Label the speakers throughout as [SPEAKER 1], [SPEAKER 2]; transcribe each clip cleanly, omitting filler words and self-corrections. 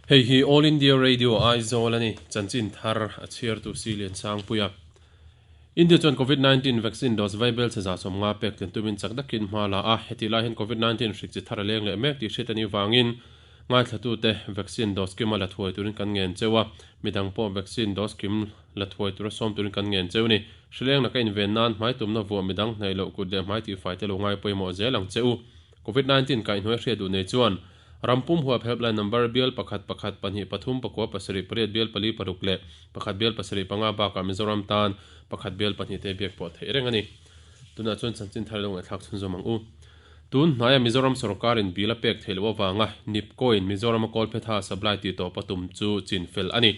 [SPEAKER 1] Hei hi All India Radio Aizawl a ni, chanchin thar a chhiartu si Liansangpuia. India chuan Covid 19 vaccine dose vaibel che 150 pek tlen tumin chak takin hma la a, heti lai hian Covid 19 hrik chi thar a leng leh mek tih hriat a nih vangin ngaithlatute vaccine dose kima la thuai turin kan ngen cheu a, midang pawh vaccine dose kim la thuai tura sawm turin kan ngen cheu ni. Hrileng laka inven nan hmai tumna vuah midang hnaih loh kut leh hmai tihfai te lo ngai pawimawh zel ang che u. Covid 19 kaihhnuai hriat duh nei chuan Ram pum huap helpline number bial pakhat pakhat pahnih pathum pakua pasarih pariat bial pali paruk leh pakhat bial pasarih panga bakah Mizoram tan pakhat bial pahnih te biak pawh theih reng a ni. Tunah chuan chanchin thar lo ngaihthlak chhunzawm ang u. Tun hnaia Mizoram sorkarin bill a pek theih loh avanga Nipco-in Mizorama kawlphetha supply tih tawp a tum chu chin fel a ni.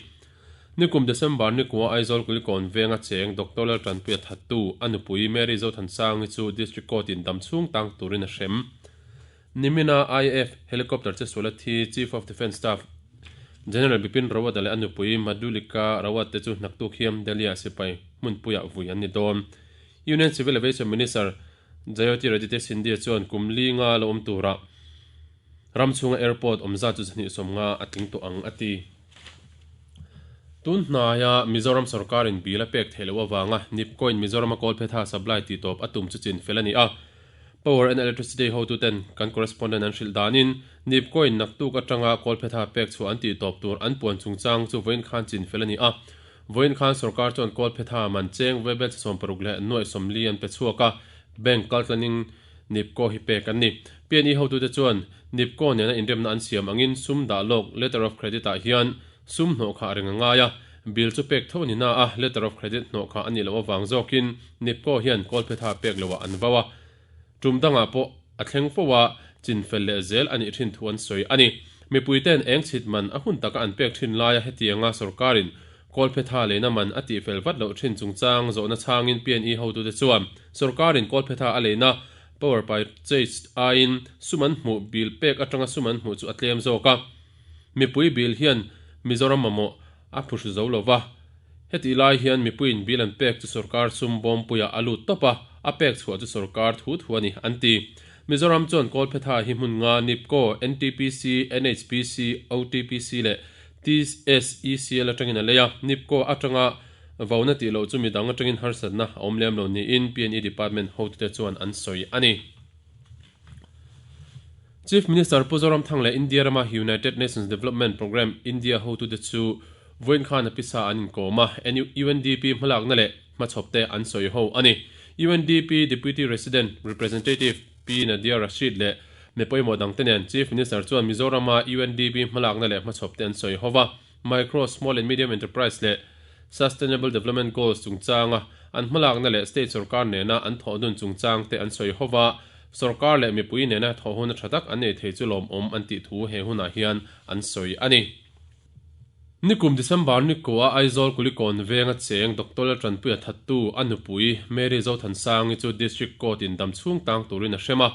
[SPEAKER 1] Nikum December nikua Aizawl Kulikawn venga cheng Doctor Laltanpuia thattu a nupui Mary Zothansangi chu District Court-in damchhung tang turin a hrem. Nimina IAF helicopter che suala thi Chief of Defence Staff General Bipin Rawat leh a nupui Madhulika Rawat te chu hnaktuk hiam Delhi-ah sipai hmunpuiah vui an ni dawn. Union Civil Aviation Minister Jyotiraditya Scindia chuan kum li nga la awm turah ram chhunga airport awm zat chu 250 a tling tawh ang a ti. Tun hnaia Mizoram sorkarin bill a pek theih loh avanga Nipco-in Mizorama kawlphetha supply tih tawp a tum chu chin fel a ni a. Power and Electricity hotuten kan correspondent an hrilh danin Nipco-in naktuk atanga kawlphetha pek chhuah an tih tawp tur an puan chungchang chu vawiin khan chin fel a ni a. Vawiin khan sorkar chuan kawlphetha man cheng vaibel che 60 leh nuaih 40 an pe chhuak a, bank kaltlanin Nipco hi pek an ni. PNE hotute chuan Nipco nena inremna an siam angin sum dah lawk letter of credit ah hian sum hnawh khah reng a ngai a, bill chu pek tho a ni na a, letter of credit hnawh khah a nih loh avang zawkin Nipco hian kawlphetha pek loah an vau a, tum dangah pawh a thleng fo a, chin fel leh zel a nih thin thu an sawi a ni. Mipuite'n eng chhit man a hun taka an pek thin laia hetianga sorkarin kawlphetha leina man a tihfel vat loh thin chungchang zawhna chhangin PNE hotute chuan sorkarin kawlphetha a leina power purchase aiin sum an hmuh bill pek atanga sum an hmuh chu a tlem zawk a, mipui bill hian Mizoram mamawh a phuhru zo lo va. Hetih lai hian mipuiin bill an pek chu sorkar sum bawmpuiah a lut tawp a, a pek chhuah chu sorkar thu thu a ni, an ti. Mizoram chuan Kawlphetha hi hmun nga Nipco, NTPC, NHPC, OTPC leh TSECL atangin a lei a, Nipco atanga vauna tih loh chu midang atangin harsatna a awm lem lo niin PNE Department hotute chuan an sawi a ni. Chief Minister Pu Zoramthang leh India rama United Nations Development Programme India hotute chu vawiin khan a pisa an inkawm a, UNDP hmalakna leh hmachhawpte an sawi ho a ni. UNDP Deputy Resident Representative Pi Nadia Rashid leh mi pawimawh dangte nen Chief Minister chuan Mizorama UNDP hmalakna leh hmachhawpte an sawi ho va, Micro, Small and Medium Enterprise leh Sustainable Development Goals chungchanga an hmalakna leh state sorkar nena an thawhdun chungchangte an sawi ho va, sorkar leh mipui nena thawhhuna tha tak an nei thei chu lawmawm an tih thu he hunah hian an sawi a ni. Nikum December nikua Aizawl Kulikawn venga cheng Doctor Laltanpuia thattu a nupui Mary Zothansangi chu District Court in damchhung tang turin a hrem a,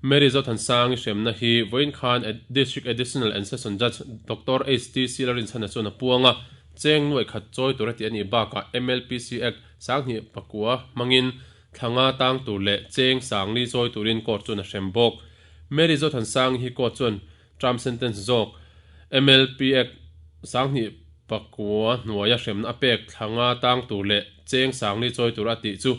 [SPEAKER 1] Mary Zothansangi hremna hi vawiin khan District Additional and Session Judge Doctor HT Silarinchhana chuan a puang a, cheng nuaih khat chawi tur a tih a nih bakah MLPC Act 29 hmangin thla nga tang tur leh cheng 40 chawi turin court chuan a hrem bawk. Mary Zothansangi hi court chuan term sentence zawk MLP Act 29 hnuaia hremna a pek thla nga tang tur leh cheng 40 chawi tur a tih chu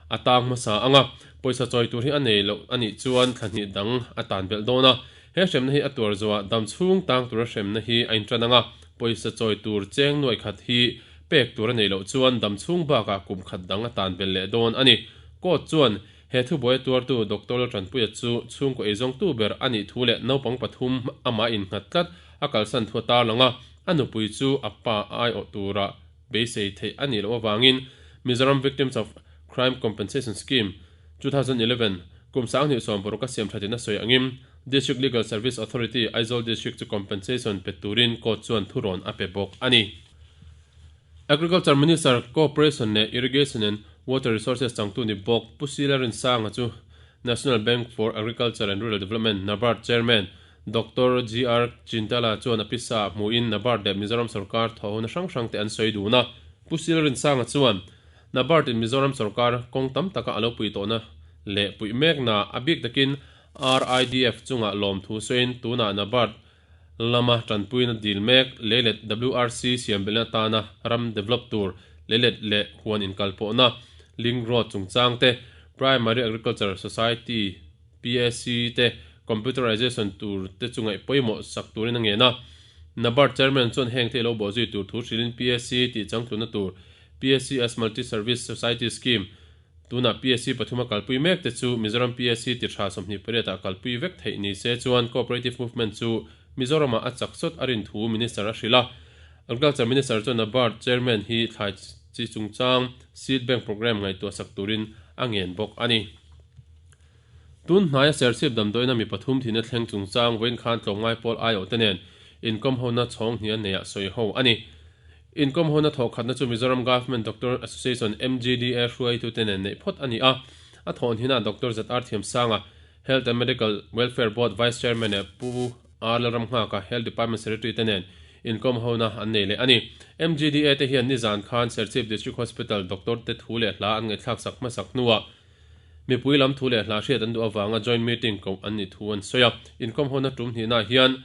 [SPEAKER 1] a tang hmasa ang a, pawisa chawi tur hi a nei loh a nih chuan thla hnih dang a tan belh dawn a, he hremna hi a tuar zuah dam chhung tang tura hremna hi a intan ang a, pawisa chawi tur cheng nuaih khat hi pek tur a nei loh chuan dam chhung bakah kum khat dang a tan belh leh dawn a ni. Court chuan he thubuai a tuartu Doctor Laltanpuia chu chhungkaw eizawngtu ber a nih thu leh naupang pathum amah innghat tlat a kalsan thu a tarlang a, a nupui chu a pa aiawh tura beisei theih a nih loh avangin Mizoram Victims of Crime Compensation Scheme, 2011, kum 2016 a siam thatin a sawi angin District Legal Service Authority, Aizawl District chu compensation pe turin court chuan thurawn a pe bawk a ni. Agriculture Minister, Cooperation leh Irrigation and Water Resources changtu ni bawk Pu Sila Rinsanga chu National Bank for Agriculture and Rural Development, NABARD, Chairman Doctor GR Chintala chuan a pisa ah hmuin NABARD leh Mizoram sorkar thawhhona hrang hrang te an sawi dun a. Pu Sil Rinsanga chuan NABARD in Mizoram sorkar kawng tam taka a lo pui tawhna leh puih mekna a bik takin RIDF chungah lawmthu sawiin tunah NABARD lama tanpuina dil mek leilet WRC siam belhna atana ram develop tur leilet leh huan inkalpawhna link road chungchang te, Primary Agriculture Society, PAC, te computerization tur te chu ngaih pawimawh sak turin a ngen a. NABARD Chairman chuan heng te ilo bawhzui tur thu hrilhin PAC tih changtlunna tur PAC as Multi Service Society Scheme Tunah PSC pathuma kalpui mek te chu Mizoram PSC ti tha 28 ah kalpui vek theih ni se chuan Cooperative Movement chu Mizoramah a chak sawt a rin thu Minister a hrilh a. Agriculture Minister chuan NABARD Chairman hi thlai chi chungchang Seed Bank Programme ngaihtuah sak turin a ngen bawk a ni. Tun hnaia Serchhip damdawiina mi pathum thihna thleng chungchang vawiin khan tlawmngai pawl aiawh te nen inkawm hona chhawng hnih a neiah sawi ho a ni. Inkawm hona thawh khatna chu Mizoram Government Doctor Association, MGDA, hruaitute nen neih phawt a ni a. A thawh hnihna Doctor ZR Thiamsanga, Health and Medical Welfare Board Vice Chairman leh Pu R Lalramnghaka, Health Department Secretary te nen inkawm hona an nei leh a ni. MGDA te hian nizan khan Serchhip District Hospital doctor te thu leh hla an ngaihthlak sak hmasak hnuah mipui lam thu leh hla hriat an duh avanga joint meeting koh an nih thu an sawi a. Inkawm hona tum hnihnaah hian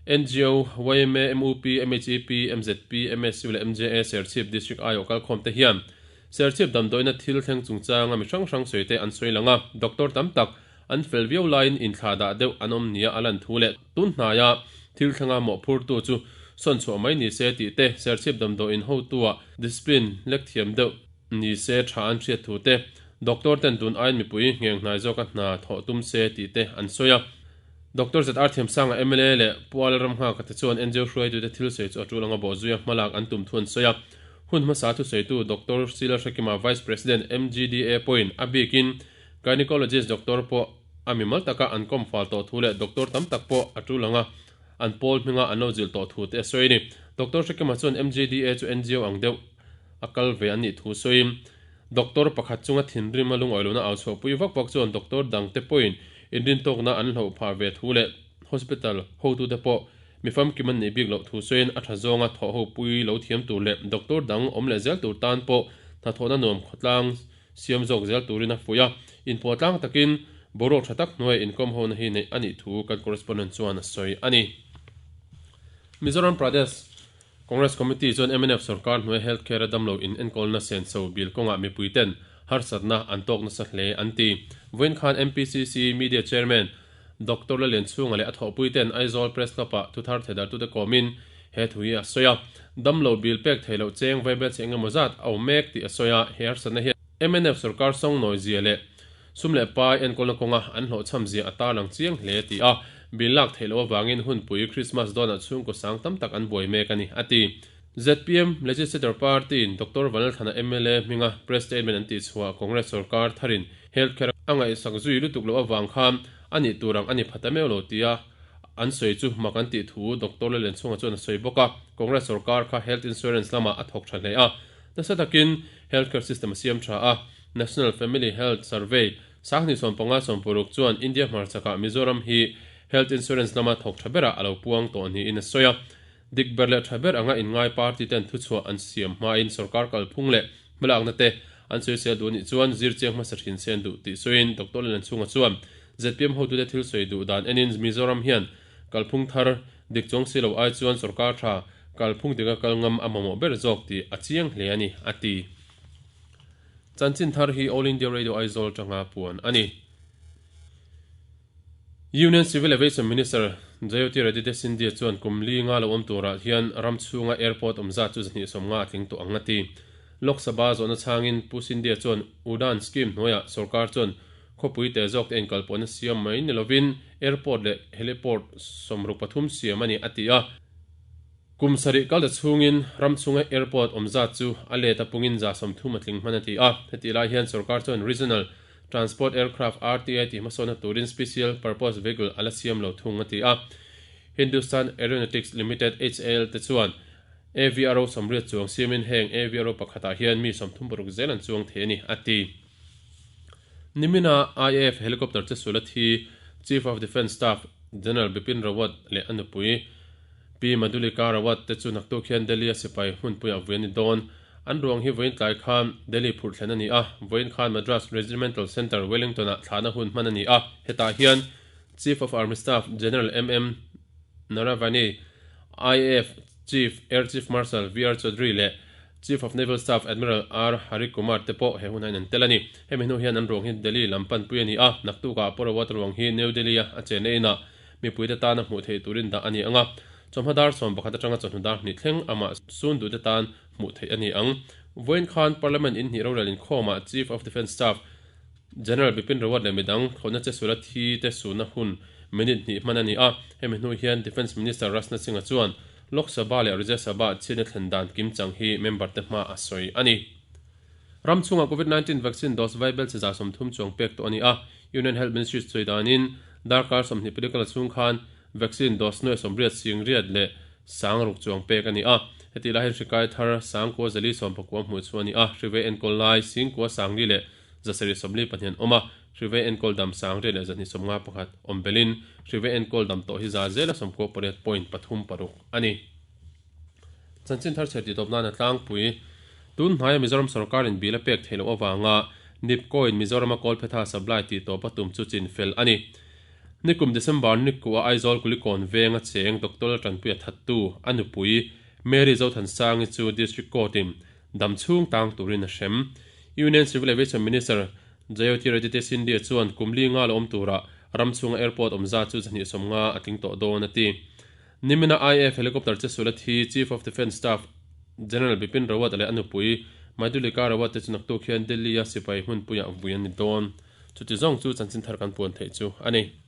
[SPEAKER 1] NGO, yma, mup, MHEP, mzp, MSU leh MJA Serchhip District aiawh kalkhawm te hian Serchhip damdawiina thil thleng chungchanga mi hrang hrang sawi te an sawi lang a, doctor tam tak an fel viau laiin inthlah dah deuh an awm nia a lan thu leh tun hnaia thil thlenga mawhphurtu chu sawn chhuah mai ni se tih te, Serchhip damdawiin hotua discipline lek thiam deuh ni se tha an hriat thu te, doctor ten tun aiin mipui ngheng hnai zawka hna thawh tum se tih te an sawi a. Doctor ZR Thiamsanga mla leh Pu Lalramnghaka te chuan NGO hruaitute thil sawi chu a tul anga bawhzuia hmalak an tum thu an sawi a. Hun hmasa thusawitu Doctor Sila Hrekima Vice President MGDA pawhin a bikin Gynecologist Doctor pawh a mimal taka an kawm fal tawh thu leh Doctor tam tak pawh a tul anga an pawl hminga an lo zilh tawh thu te a sawi a ni. Doctor Hrekima chuan MGDA chu NGO ang deuh a kal ve an nih thu sawiin Doctor pakhat chunga thinrim a lungawi lohna au chhuahpui vak vak chuan Doctor dangte pawhin Inrintawkna an hloh phah ve thu leh hospital hotute pawh mi famkim an nih bik loh thu sawiin a tha zawnga thawh ho pui lo thiam tur leh doctor dang awm leh zel tur tan pawh hnathawhna nuam khawtlang siam zawk zel turin a fuih a. Inpawh tlang takin boruak tha tak hnuaia inkawm hona hi neih a nih thu kan correspondent chuan a sawi a ni. Mizoram Pradesh Congress Committee chuan mnf sorkar hnuai health care a damlo in enkawlna senso bil kawngah mipuiten harsatna an tawk nasa hle an ti. Vawiin khan MPCC Media Chairman Doctor Lalianchhunga leh a thawhpuiten Aizawl Press Club-ah thuthar theidartute kawmin he thu hi a sawi a. Damlo bil pek theih loh cheng vaibel chhe engemaw zat a awm mek tih a sawi a, he harsatna hian mnf sorkar sawngnawi zia leh sum leh pai enkawlna kawnga an hlawhchham zia a tarlang chiang hle tih a bil lak theih loh avangin hunpui Krismas dawnah chhungkaw sang tam tak an buai mek a ni, a ti. Zpm Legislature Party-in Doctor Vanlalthlana mla hminga press statement an tihchhuah Congress sorkar tharin health care a ngaihsak zui lutuk loh avang khan a nih tur ang a ni pha ta meuh lo tia an sawi chu mak an tih thu Doctor Lallianchhunga chuan a sawi bawk a. Congress sorkar kha health insurance lamah a thawk tha hle a, nasa takin health care system a siam tha a. National Family Health Survey, 2015 60 chuan India hmarchakah Mizoram hi health insurance lama thawk tha berah a lo puang tawh niin a sawi a. Dik ber leh tha ber anga inngai party ten thuchhuah an siam hmain sorkar kalphung leh hmalakna te an sawisel duh anih chuan zirchiang hmasa thin se an duh tih sawiin Doctor Lallianchhunga chuan zpm hotute thil sawi duh dan enin Mizoram hian kalphung thar dik chuang si lo ai chuan sorkar tha kalphung dika kal ngam a mamawh ber zawk tih a chiang hle a ni, a ti. Chanchin thar hi All India Radio Aizawl tanga puan a ni. Union Civil Aviation Minister Jyotiraditya Scindia chuan kum li nga lo awm turah hian ram chhunga airport awm zat chu 250 a tling tawh ang a ti. Lok Sabha zawhna chhangin Pu Scindia chuan Udan scheme hnuaiah sorkar chuan khawpui te zawk te inkalpawhna siam mai ni lovin airport leh heliport 63 siam a ni a ti a. Kum sarih kal ta chhungin ram chhunga airport awm zat chu a let a pungin 30% a tling hman a ti a. Hetih lai hian sorkar chuan Regional Transport Aircraft, RTA, tih hmasawnna turin Special Purpose Vehicle a la siam lo thung a ti a. Hindustan Aeronautics Limited, HAL, te chuan AVRO 80 chuang siamin heng AVRO pakhatah hian mi 36 zel an chuang thei a ni, a ti. Nimina IAF helicopter che sul a thi Chief of Defence Staff General Bipin Rawat leh a nupui Pi Madhulika Rawat te chu naktuk hian Delhi-a sipai hmunpuiah vui an ni dawn. An ruang hi vawiin tlai khan Delhi phurh thlen a ni a, vawiin khan Madras Regimental Centre, Wellington-ah thlahna hun hman a ni a. Hetah hian Chief of Army Staff General MM. Naravane, IAF Chief Air Chief Marshal VR Chaudhary leh Chief of Naval Staff Admiral R Hari Kumar te pawh he hunah in an tel a ni. Hemi hnu hian an ruang hi Delhi lam panpui a ni a, naktukah Pura Water ruang hi New Delhi-a a chenna inah mipuite tana hmuh theih turin dah a ni ang a, chawhma dar 11 atanga chawhnu dar hnih thleng amah sun duhte tan hmuh theih a ni ang. Vawiin khan Parliament inhnih rorel inkhawmah Chief of Defence Staff General Bipin Rawat leh midang thlawhna che sula thi te sunna hun minute hnih hman a ni a, hemi hnu hian Defence Minister Rajnath Singh-a chuan Lok Sabha leh Rajya Sabha chhiatna thlen dan kimchang hi member te hma a sawi a ni. Ram chhungah Covid 19 vaccine dose vaibel chi 30 chuang pek tawh a ni a, Union Health Ministry sawi danin darkar 20 pali chhung khan vaccine dose nuai 80 singriat leh 6000 chuang pek a ni a. Heti lai hian hri kai thar 9419 hmuh chu a ni a, hri vei enkawl lai 9,040 leh 742 an awm a, hri vei enkawl dam 900 leh 251 awm belin hri vei enkawl dam tawh hi za zela 98.36 a ni. Chanchin thar chher tihtawp nana tlangpui tun hnaia Mizoram sorkarin bill a pek theih loh avanga Nipco-in Mizorama kawlphetha supply tihtawp a tum chu chin fel a ni. Nikum December Nikkuah Aizawl Kulikawn venga cheng Doctor Tanpuia thattu a nupui Mary Zothansangi chu District Court-in dam chhung tang turin a hrem. Union Civil Aviation Minister Jyotiraditya Scindia chuan kum li nga la awm turah ram chhunga airport awm zat chu 250 a tling tawh dawn a ti. Nimina IAF helicopter che sul a thi Chief of Defence Staff General Bipin Rawat leh a nupui Madhulika Rawat te chu naktuk hian Delhi-a sipai hmunpuiah vui an ni dawn. Chuti zawng chu chanchin thar kan puan theih chu a ni.